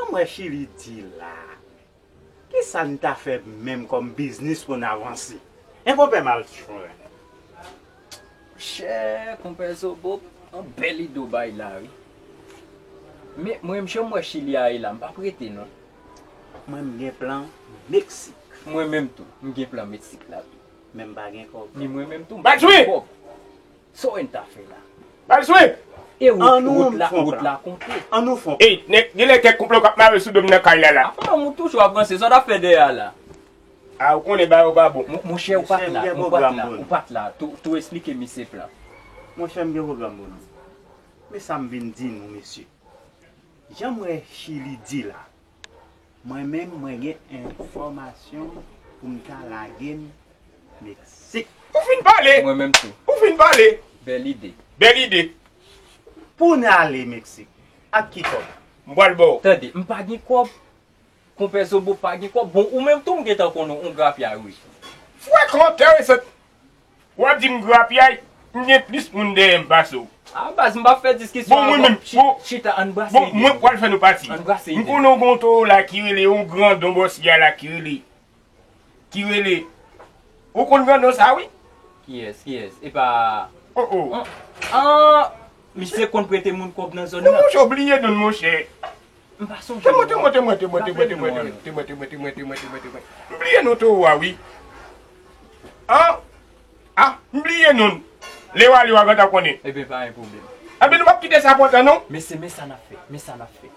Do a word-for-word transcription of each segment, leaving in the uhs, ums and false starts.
Mwen Chili di la. Kisa n ta fè menm kòm biznis pou n avanse? Hein, konpè Malchon? Monchè, konpè Zobo, yon bèl ide w bay la, wi. Men, mwen menm, jan m wè Chili a ye la, m p ap rete, non. Mwen, m gen plan Meksik. Mwen menm tou, m gen plan Meksik la tou. Men m pa gen kòb. Ni mwen menm tou, m pa gen kòb. Sa w wè n ta fè la? Malchon! E wout, wout la, wout la konte. Ann nou fè yon plan. Ey, nèg, genlè kèk konplo k ap mare sou do m nan kay la, la. Apa, ou toujou ap ranse, sa w t ap fè dèyè a la? A, ou konnen bagay yo pa bon. Mon, monchè, ou pa t la, ou pa t la, ou pa t la. Tou, tou esplike misye plan. Monchè, m gen pwogram pou nou. Men sa m vin di nou, mesye. Jan m wè Chili di la, mwen menm, mwen gen enfòmasyon pou m ta lage m Meksik. Ou fin pale! Mwen menm tou. Ou fin pale! Bèl ide. Bèl ide. Pou n ale Meksik, ak ki kòb? M pral ba w. Tande, m pa gen kòb. Konpè Zobo pa gen kòb. Bon, ou menm tou, m gentan konnen w, w grapyay, wi. Frè, kòmantè yo, w ap di m grapyay, m gen plis moun dèyè m pase w. A, baz, m p ap fè diskisyon avè w. Bon, mwen menm, bon, chita, ann brase ide. Bon, mwen pral fè nou pati. Ann brase ide. M konnen w gen yon towo la ki rele, yon grandon bòs ya la ki rele, ki rele. Ou konn grandon sa, wi? Kiyès, kiyès? E pa... Oh, oh. An, an, misye konn prete moun kòb nan zòn nan. Non, monchè, w bliye non l, monchè. M pa sonje non. Temwen, temwen, temwen. M bliye non towo a, wi. An? A, m bliye non l. Lè w ale, w a gentan konnen. Ebyen, pa gen pwoblèm. Ebyen, nou p ap kite sa pran tan, non. Men se, men sa n ap fè, men sa n ap fè.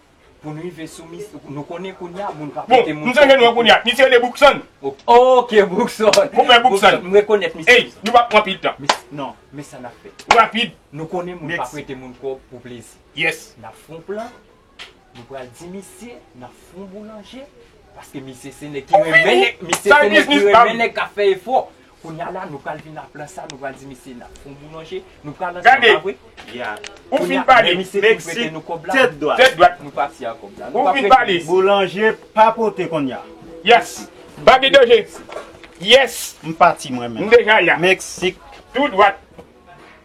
Pou nou rive sou mis, nou konnen kounye a, moun pa prete moun kòb. Bon, m sonje non l kounye a. Misye rele Boukson. Ok, ok, Boukson. Konpè Boukson. Boukson, m rekonèt misye. Ey, nou p ap pran anpil tan. Men, non, men sa n ap fè. Rapid. Nou konnen moun pa prete moun kòb pou plezi. Yes. N ap fè yon plan. Nou pral di misye, n ap fè yon boulanje, paske misye se nèg ki renmen nèg, misye se nèg ki renmen nèg k ap fè efò. Kounye a la, nou pral vin ak plan sa, nou pral di misye n ap fè yon boulanje, nou pral ansanm, pa vre? Ou fin pale. Kounye a, men misye ki prete nou kòb la, tèt dwat. Tèt dwat. Nou pati ak kòb la. Ou fin pale. Boulanje pa pote kounye a. Yes. Pa gen danje. Yes. M pati mwen menm. M deja la. Meksik. Tou dwat.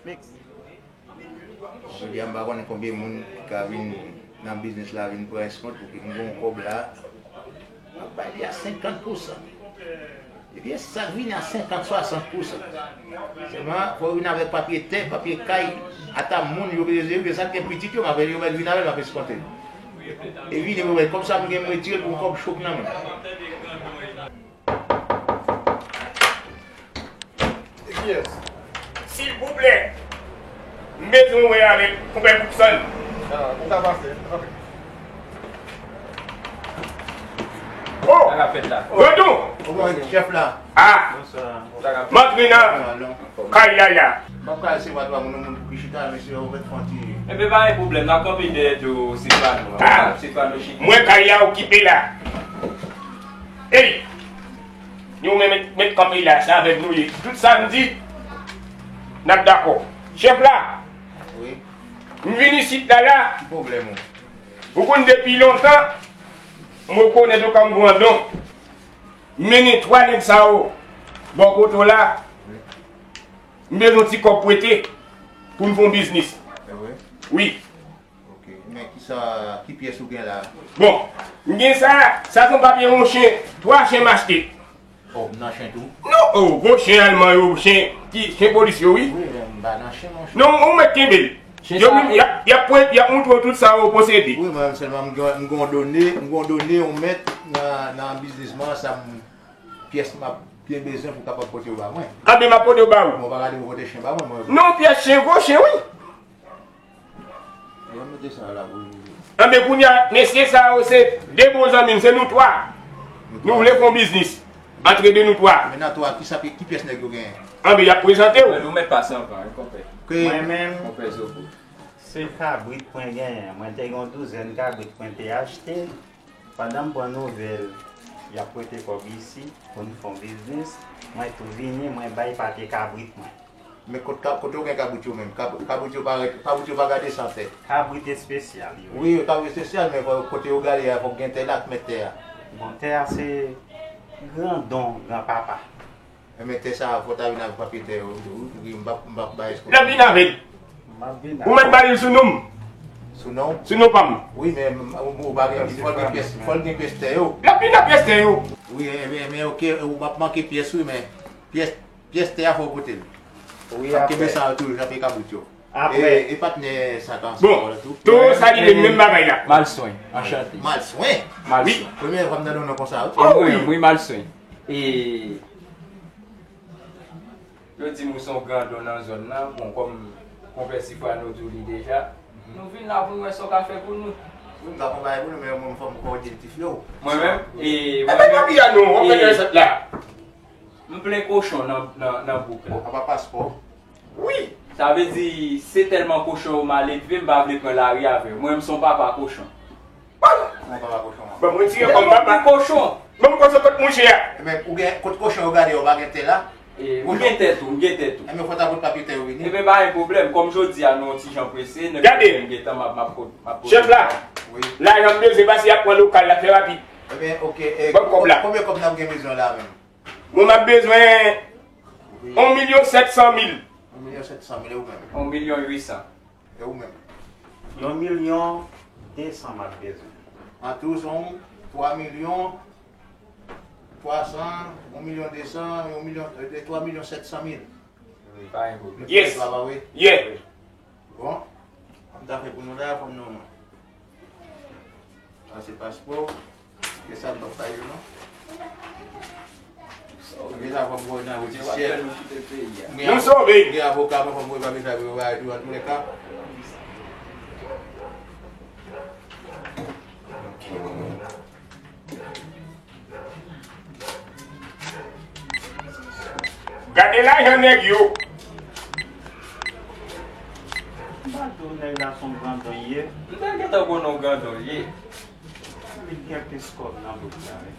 Meksik. Jodi a, m pa konnen konbyen moun ki ka vin nan biznis la vin pran eskont pou ke m gen yon kòb la, m ap bay li a senkant pousan. Ebyen, sa k vini a senkant, swasant pousan. Sèlman, fò w vin avèk papye tè, papye kay, ata moun yo bezwen, ebyen sa k gen pitit yo, m ap, yo mèt vin avè l, m ap eskonte l. E vini, mwen, kòb sa m gen, m retire l pou yon kòb cho k nan men m. E kiyès? Silvouplè, m bezwen wè avèk konpè Boukson. Ah, ou ka pase. Ok. Oh! Sa k ap fèt la? Grandon! Ou konn chèf la? Ah! Bonswa. M antre nan kay la la. M ap ka resevwa twa moun, yon moun pou ki chita, mesye, ou mèt fè yon ti... Ebyen, pa gen pwoblèm, n ap kanpe dèyè do Silvano. Ah! Silvano chita. M wè kay la okipe la. Ey! Nou menm met, met kanpe la, se avèk nou ye. Tout sa m di, n ap dakò. Chèf la, wi, m vin isit la la. Ki pwoblèm ou? Ou konn depi lontan, m rekonèt ou kòm grandon. M mennen twa nèg sa yo bò kote w la. Wi. M bezwen ti kòb prete pou n fè yon biznis. E vre? Wi. Ok, men kisa, ki pyès ou gen la? Bon, m gen sa, sa se yon papye yon chen, twa chen m achte. Oh, m nan chen tou? Non, oh, gwo chen alman yo, chen, ki, chen polis yo, wi. Wi, men m pa nan chen, monchè. Non, ou mèt kenbe l. Yo menm, y ap, y ap pran, y ap montre w tout sa yo posede. Wi, mwen sèlman m gen, m gen yon done, m gen yon done, yon mèt nan, nan biznis mwen, sa m, pyès m ap byen bezwen pou kapab pote yo ba mwen. Anben, m ap pote yo ba ou. Mwen pa gade pou pote chen ba mwen, mwen. Non, pyès chen, gwo chen, wi. Anben, kounye a, mesye sa yo se de bon zanmi m, se nou twa. Nou vle fè yon biznis antre de nou twa. Men nan twa, kisa, ki pyès nèg yo genyen? Anben, y ap prezante w. Mwen, nou mèt pase anvan, wi, konpè. Mwen menm, konpè Zobo, se kabrit mwen genyen. Mwen te gen yon douzèn kabrit mwen te achte. Pandan m pran nouvèl, y ap prete kòb isi pou n fè yon biznis, mwen tou vini, mwen bay pate kabrit mwen. Men kot ka-, kote w gen kabrit yo menm? Kab-, kabrit yo pa ret-, kabrit yo pa gade san tè. Kabrit espesyal yo. Wi, kabrit espesyal, men fò, kote yo gade a, fòk gen tè la k mèt tè a. Bon, tè a se grandon, granpapa. Enben, tè sa a, fò w ta vin avèk papye tè yo, wi, wi, m p ap, m p ap bay eskò. L ap vin avè l. M ap vin avè l. Ou mèt ba li l sou non m. Sou non? Sou non pa m. Wi, men m- ou ou pa gen, fò l gen pyès, fò l gen pyès tè yo. L ap vin nan pyès tè yo. Wi, men, men, men, oke, ou p ap manke pyès, wi, men pyès, pyès tè a fò w pote l. Wi, apre. Kenbe sa yo toujou, jan pe kabrit yo. Apre. E, e patnè sa ka ansanm tou. Bon, tou sa li menm, menm bagay la. Malswen, anchante. Malswen? Malswen. Wi. Premye fwa m tande yon non konsa, wi. Oh, wi. Wi, Malswen. E, yo di m ou se yon grandon nan zòn nan. Bon, kòm konpè Sifwano di w li deja, nou vin la pou n wè sa w ka fè pou nou. Wi, m ka fè yon bagay pou nou, men mwen, fò m kòdye ti fye w. Mwen menm? E, mwen menm? Epi papi a non, w ap fè nan resèt la. M plen kochon nan, nan, nan bouk la. Apa paspò? Wi. Sa vle di, se tèlman kochon yo mal elve, m pa vle pran lari avè yo. Mwen, m se yon papa kochon. Bon, mwen tire kòm papa kochon. Bon, m konn se kot mouche a. Ebyen, ou gen, kot kochon yo gade, yo pa gen tè la? E, m gen tè tou, m gen tè tou. Ebyen, fò ta pot papye tè yo vini. Ebyen, pa gen pwoblèm. Kòm jodi a, nou yon ti jan prese, nan gade, m gen tan, m ap, m ap pot, m ap pot. Chèf la, wi, lajan m bezwen pase, y ap pran lokal la, fè rapid. Ebyen, oke, e, ban m kòb la. Konbyen kòb n ap gen bezwen la menm? Mwen, m ap bezwen yon milyon sèt san mil. Yon milyon sèt san mil, e ou menm? Yon milyon uit san. E ou menm? Yon milyon de san m ap bezwen. An tou, se yon twa milyon twa san, yon milyon de san, yon milyon, e, twa milyon sèt san mil. Wi, pa gen pwoblèm. Yes. Yes. Bon, m ta fè pou nou la, fò m non, non. Sa se paspò. E sa m p ap bay yo non. Deja fò m voye nan rejisyè. Nou sove. Gen avoka, mwen fò m voye papye sa pou yo bay tou, antoulèka. Gade lajan nèg yo. M pa di w nèg la se yon grandon l ye. M te gentan konnen w grandon l ye. Li gen plis kòb nan bout la, wi.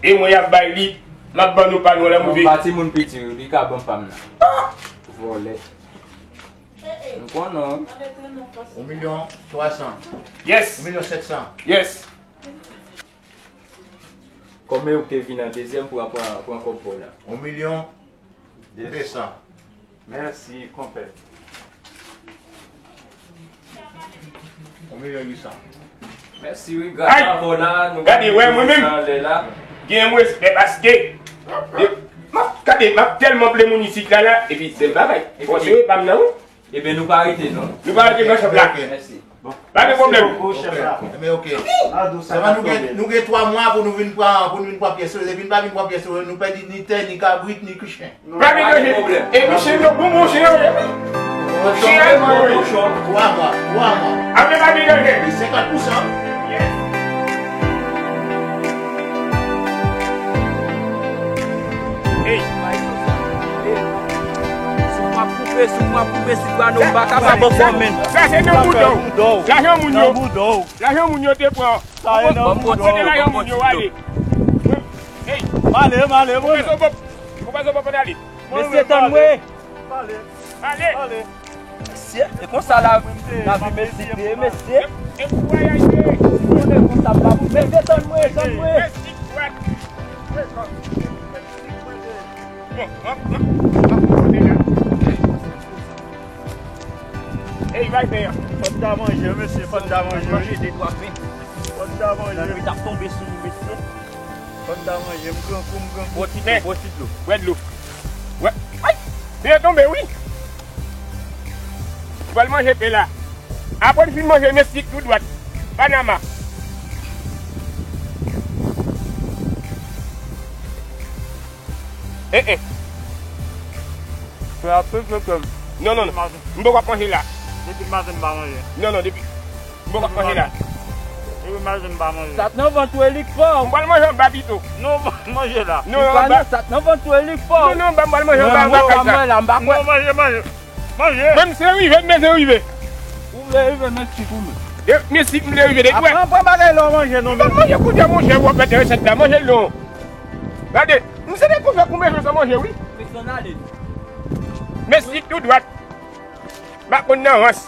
E mwen y ap bay li, m ap ban nou pa nou la move. Yon pa timoun piti, wi, li ka ban pa m nan. Ah! Vòlè. M konnen w. Yon milyon twa san. Yes. Yon milyon sèt san. Yes. Kòm e ou te vin an dezyèm pou pran, pran kòb pa w la. Yon milyon de san. Mèsi, konpè. Yon milyon uit san. Mèsi, wi, gras a w la, nou gade, wè, mwen menm, gen yon respè paske, m ap, gade, m ap tèlman plen moun isit la, la, epi sèl bagay. Bon, se pa m nan, wi. Ebyen, nou pa rete, non. Nou pa rete nan chèf la. Mèsi. Pa gen pwoblèm. Mèsi bokou, chèf la. Ebyen, oke. Sèlman nou gen, nou gen twa mwa pou nou vin pran, pou nou vin pran pyès yo. Depi nou pa vin pran pyès yo, nou pèdi ni tè, ni kabrit, ni chen. Pa gen danje. E misye yo bon, bon chen yo ye, wi. Chen a yo ye. Twa mwa, twa mwa. Apre pa gen danje. Senkant pousan. Yes. Hey. Si w ap koupe, si w ap koupe, si w ap koupe, si w ap koupe, si w ap koupe, si w ap koupe. Sa se nan bouda w. Lajan moun yo. Lajan moun yo te pran. Sa e nan bouda w. Kote lajan moun yo ale? Hey. M ale, m ale, mwen. Ou pa zo bòp, ou pa zo bòp ale. Mesye, tann mwen. M ale. Ale. Ale. Mesye, e konsa la, lavi mesye te ye, mesye. E, e pou vwayaj ye. Si konnen konsa la, mesye, tann mwen, tann mwen. Mesye, dwat. Bon, bon, bon. Ey, bay pen an. Fò n ta manje, mesye, fò n ta manje. Manje de twa pen. Fò n ta manje. Lannuit ap tonbe sou nou, mesye. Fò n ta manje, m grangou, m grangou. Bwè ti dlo, bwè ti dlo. Bwè dlo. Wè. Ay! Pen an tonbe, wi. Ou pral manje pen la. Apre n fin manje, mesye, tou dwat. Panama. Eh, eh. Fè apèl, fè apèl. Non, non, non. M poko ap manje la. Depi maten m pa manje. Non, non, depi. M poko ap manje la. Depi maten m pa manje. Sa t nan vant ou e li k fè w. M pral manje anba pito. Non, manje la. Non, non, anba. Sa t nan vant ou e li k fè w. Non, non, m pral manje anba, anba kay la. Non, manje, manje. Manje. Mwen, m se rive, m bezwen rive. Ou vle rive, men si pou nou. E, men si m vle rive, de dwèt. Apre, pran bagay la w manje, non, men. M ap manje kounye a, monchè, w ap mete resèt la, manje l non. Gade, m se de pou fè konbyen jou san manje, wi. Pèsonn ale. Men si tou dwat. M pa konn nan rans.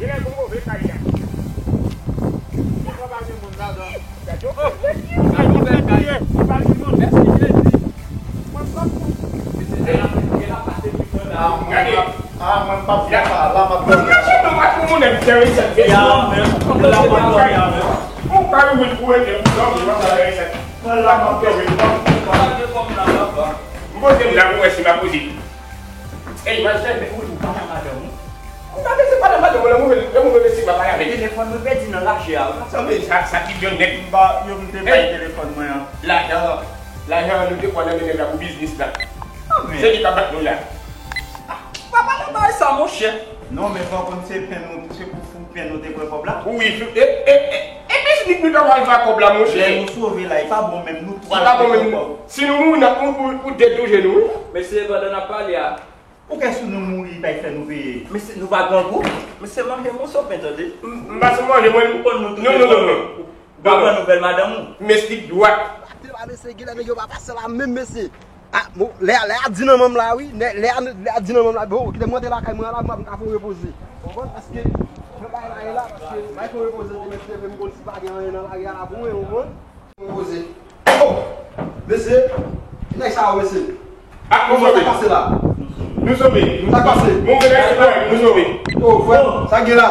Genlè gon move kay la. Li pa pa gen moun ladan. Gade yo. Oh, ay, nouvèl kay. Li pa gen moun. Mèsi Jezi. Mwen p ap pran. Gade. Ah, mwen p ap fè sa. La, m ap dòmi. Ou pa gen moun enterese. Ya, men. La, m ap dòmi, ya, men. Ou pa gen moun pou ede m dòmi, m ap enterese. Mwen la, m ap dòmi. M poze m la pou wè si m ap poze. Ey, machè, men ou, ou pa nan madanm ou? Ou pa bezwen pale madanm ou, lè move, lè move mesye pa pale avè l. Telefòn mwen pèdi nan lajè a, ou pa sa. Non, men sa, sa ki djòl nèg. M pa, yo m te bay telefòn mwen an. Lajan, lajan an nou te pran nan men nèg la pou biznis la. Non, men. Se li k ap bat nou la. Ah, pa pale bagay sa, monchè. Non, men pa konn se pen nou, se pou fou pen nou te pran kòb la. Wi, e, e, e, e biznis nou t ap al fè ak kòb la, monchè. Lè nou sove la, e pa bon menm, nou twa te pran kòb. Si nou mouri, n ap mouri pou, pou dèt yo jwe nou, wi. Mesye, pandan n ap pale a. Poukisa si nou mouri, pa fè nou peye? Mesye, nou pa grangou? Mesye, manje m yon sopen, tande. M, m pa sou manje, mwen. Ou konn nou tout. Non, non, non, non. Ou pa pran nouvèl madanm ou? Mesye, dwat. Mesye, genlè nèg yo pa pase la menm, mesye. Ah, bon, lè, lè a di nan manm la, wi. Lè, lè a, lè a di nan manm la, bon, kite m rantre lakay mwen la, m ap, m ka fè repoze. Ou konprann? Paske, nan bagay la, e la, paske, m pa fè repoze, mesye, m konn si pa gen anyen nan lari a la pou mwen, ou konprann? Poze. Oh! Mesye, ki nèg sa yo, mesye? Ah, nou sove. Sa k pase la? Nou sove. Sa k pase? Bon, men nèg sa yo, nou sove. Oh, frè, sa gen la?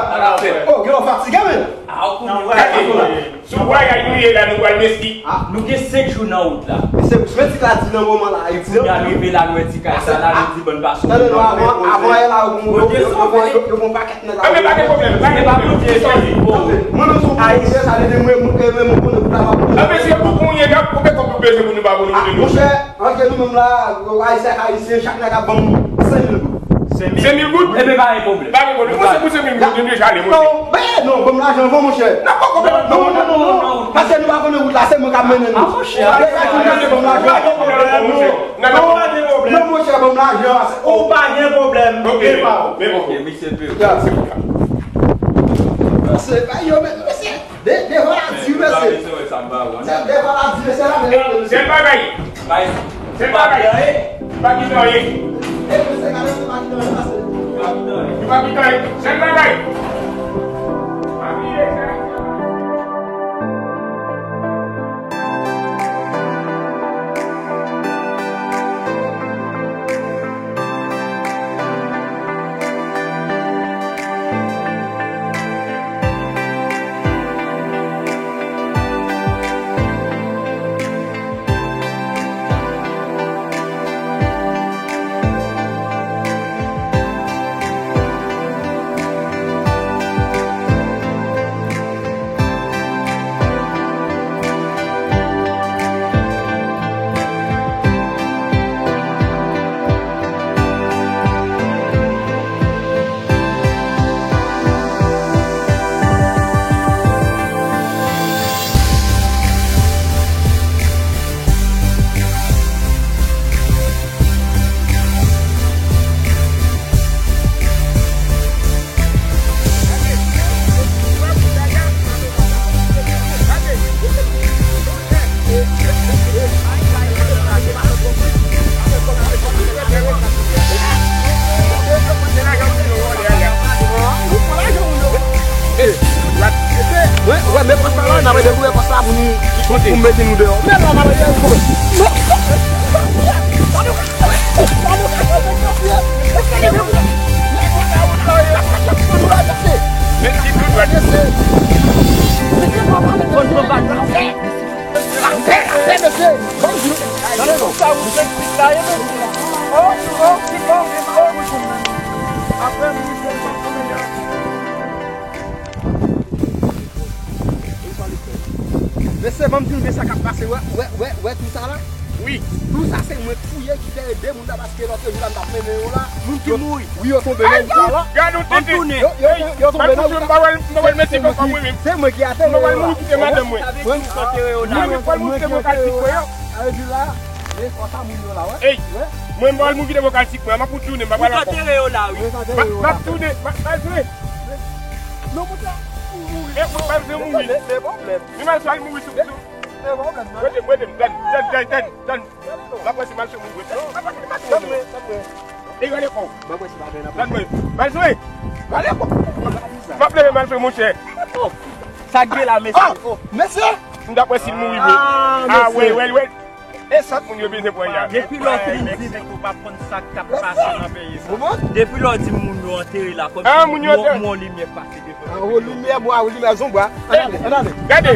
Oh, gen lè w fatige, men. Ah, ou konn. Gade, sou vwayaj nou ye la, nou pral Meskik. Ah, nou gen senk jou nan wout la. Mesye, men ti ka di nan moman la, Ayiti. Kounye a nou rive la, nou wè ti kay sa la, nou di, bon, n pa sou. Tande non, avan, avan yè la, yo, yo, yo, yo, yo, yo, yo, yo, Anben, pa gen pwoblèm, pa gen pwoblèm. Mwen menm sou Ayisyen, sa vle di mwen, mwen, mwen, mwen konnen pou ta va pou. Anben, se pou kounye a, konbyen kòb nou bezwen pou nou ba pou nou vini? Monchè, antre nou menm la, Ayisyen ak Ayisyen, chak nèg ap ban m senk mil goud. Senk mil goud? Enben, pa gen pwoblèm. Pa gen pwoblèm. Mwen, se pou senk mil goud, nou deja ale, monchè. Non, ben, non, ban m lajan avan, monchè. Non, non, non, non, non. Paske nou pa konnen wout la, se mwen k ap mennen nou. Ah, monchè. Ban m lajan. Pa gen pwoblèm, monchè. Non, non, non, non, non, monchè, ban m lajan. Ou pa gen pwoblèm. Ok, men bon. Ok, misye pe. Ya. Se pa yo, men, mesye. De, devan la di, mesye. Se devan la di, mesye, la, men. Sèl bagay. Sèl bagay. Pa gen anyen. Pa gen anyen. E, mesye, gade, se pa gen anyen, mesye. Pa gen anyen. Se pa gen anyen. Sèl bagay. Pa bliye, sèl bagay. Wè, wè, men pòs la, n ap dekouvè pòs la pou nou, pou mete nou deyò. Men la, n ap dekouvè. Mesye, ban m di w, men sa k ap pase, wè, wè, wè, wè tou sa la? Wi. Tou sa se mwen k fouye ki te ede moun nan, paske lòt jou la m t ap mennen yo la. Moun ki mouri. Wi, yo tonbe nan wout la la. Gad yon tenten. Yo, yo, yo, yo tonbe nan wout la. M pa wè, m pa wè mesye papa mwen menm. Se mwen ki ateri yo la. M pa wè moun kite madanm mwen. Mwen, mwen pral montre mwen kal ti frè yo. Sa vle di la, men konsa moun yo la, wè. Ey, mwen m pral mou kite vokal ti frè, m ap tounen, m pa pral ankò. Ou ka tere yo la, wi. M ap tounen, m ap, m ap jwe. Non, moun sa, ou mouri. E, m ap jwe mouri. Men pwoblèm. Li mal sal mouri sou, sou. Rete, rete, tann, tann, tann, tann, tann. M ap wè si mal sou mouri. M ap wè si mal sou mouri. E rale kò w. Tann mwen. Mal sou. Rale kò w. M ap, Sa fè, monchè. Oh, sa k gen la, mesye? Oh, mesye! M ta kwè si l mouri vre. Ah, ah, mesye. Wè, wè, wè. E sa moun yo bezwen pran ya. Depi lè w fin di nèg ou pa konn sa k ap pase nan peyi sa. Depi lè w di moun yo antere la, kòm si yon limyè pase devan. Ah, yon limyè, bwa, yon limyè zonbwa. Ann ale, ann ale. Gade.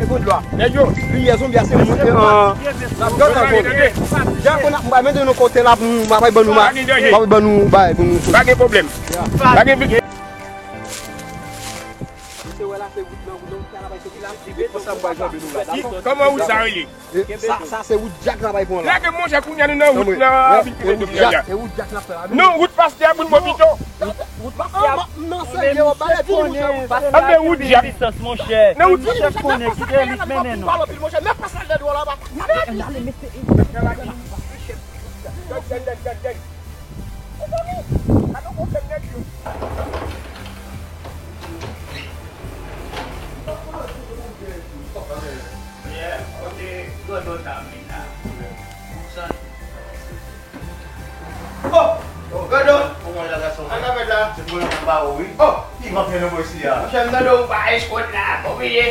Nèg yo. Limyè zonbwa se moun ki an. N ap gade ankò. Jan konn ap bay men de nou kote la pou nou, m ap ban nou ma. M ap ban nou bay pou nou. Pa gen pwoblèm. Pa gen. Misye wè la se wout nan, wout nan, wout la bay soti la. E konsa m pral janbe nou la, dakò? Kòman wout sa rele? E sa, sa se wout djak la bay pran la. Lage monchè, kounye a nou nan wout la, vin kite dòm nan ya. E wout djak n ap fè la. Non, wout pastè a pou n bò pito. Wout pastè a. M nan serye, w ap pale tou, monchè, wout pastè a. Anben wout djak. Nan wout djak. Monchè, konnen kite lit mennen nou. Pale anpil, monchè, men pas la dèyè w la, papa. Gade, gade, gade, gade. Gade, gade, gade, gade. Mezanmi, gade yon pwoblèm nèg yo. Yeah, kote grandòt a vin la. Son. Oh, oh, grandòt. Kòman w ye la, gason? Sa k ap fèt la? Se pwoblèm nan ba ou, wi. Oh, ki manke nan bò isi a? Monchè, m tande w pa echkòt la, m oblije.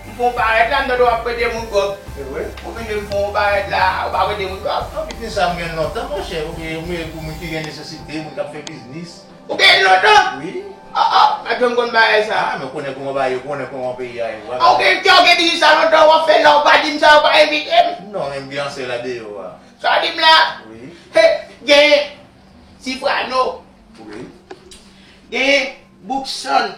M fè w parèt la, m tande w ap prete moun kòb. Se vre? Ou vin m fè w parèt la, ou pa prete moun kòb. Non, pitit sa m gen lontan, monchè. Ou gen, ou gen pou moun ki gen nesesite, moun k ap fè biznis. Ou gen lontan? Wi. Oh, oh, pa janm konn bagay sa. Ah, men konnen kòman bagay yo, konnen kòman peyi a ye. Ah, ou gen kè, ou gen biznis sa lontan, w ap fè la, ou pa di m sa, ou pa envite m. Non, men m gen ansè la deyò a. Sa w di m la? Wi. He, gen Sifrano. Wi. Gen Bouksan.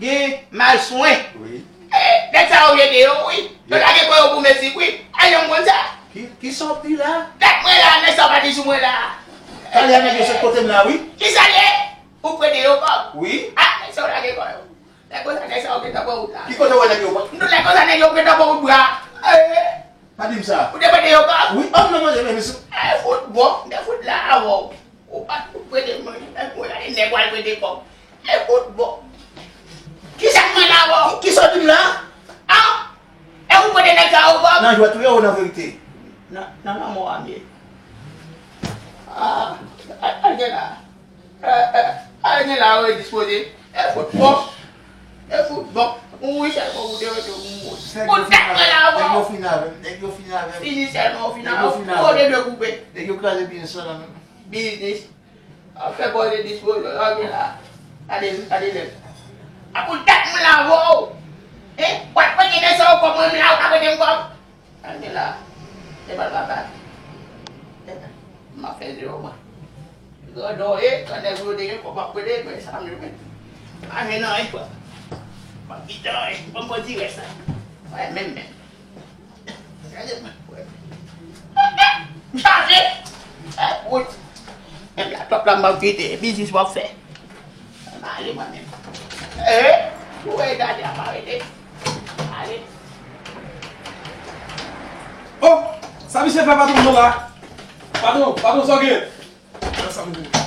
Gen Malswen. Wi. Eh, nèg sa yo vye de yo, wi. Yo lage kò yo pou Meksik, wi. A, yo m konn sa. Ki, ki sa w di la? Dat mwen la, nèg sa yo pati sou mwen la. Talè a nèg yo sot kote m la, wi. Ki sa l ye? Ou prete yo kòb? Wi. A, nèg sa yo lage kò yo. Nèg konsa, nèg sa yo gentan pran wout la. Ki kote w wè nèg yo pran? M di w nèg konsa, nèg yo gentan pran wout bra. Eh. Pa di m sa. Ou te prete yo kòb? Wi, oh, non, non, non, non. Eh, fout bon, m te fout la avè w. Ou pa t fout prete mwen, ou gade nèg w al prete kòb. E fout bon. Kisa k mwen la, bon? Kisa w di m la? Ah! E ou prete nèg sa yo kòb? Nan jwèt ou ye ou nan verite? Nan, nan lanmò a m ye. Ah, al, al gen la. Eh, eh, al gen la, ou dispoze. E fout bon. E fout bon. Ou wi sèlman ou te rete ou moun. Ou dat mwen la, bon. Nèg yo fin avè m, nèg yo fin avè m. Fini sèlman, ou fin avè m. Ou de de koupe. Nèg yo kraze biznis lan nan men m. Biznis. Ap fè pòze dispo, yo, yo, gen la. Gade, gade lè. A pou dat mwen la, wo. Hein? W ap prete nèg sa yo kòb, mwen menm la, ou ka prete m kòb? Gade la. Se pa l papa. M ap fè zewo, mwen. Grandon, e, kan nèg yo te gen kòb ap prete, men sa m jwenn. Pa jwenn anyen, kwa. M ap kite anyen. Ban m pran ti rès la. Wè, menm, menm. Gade mwen, wè. M chaje. Eh, wout. Menm la, twòp la, m ap kite. Biznis m ap fè. M ale mwen menm. Eh, ou wè gade a pa rete. Ale. Oh, sa misye fè patwon nou la? Patwon, patwon, sa w gen? Sa, sa, m gen.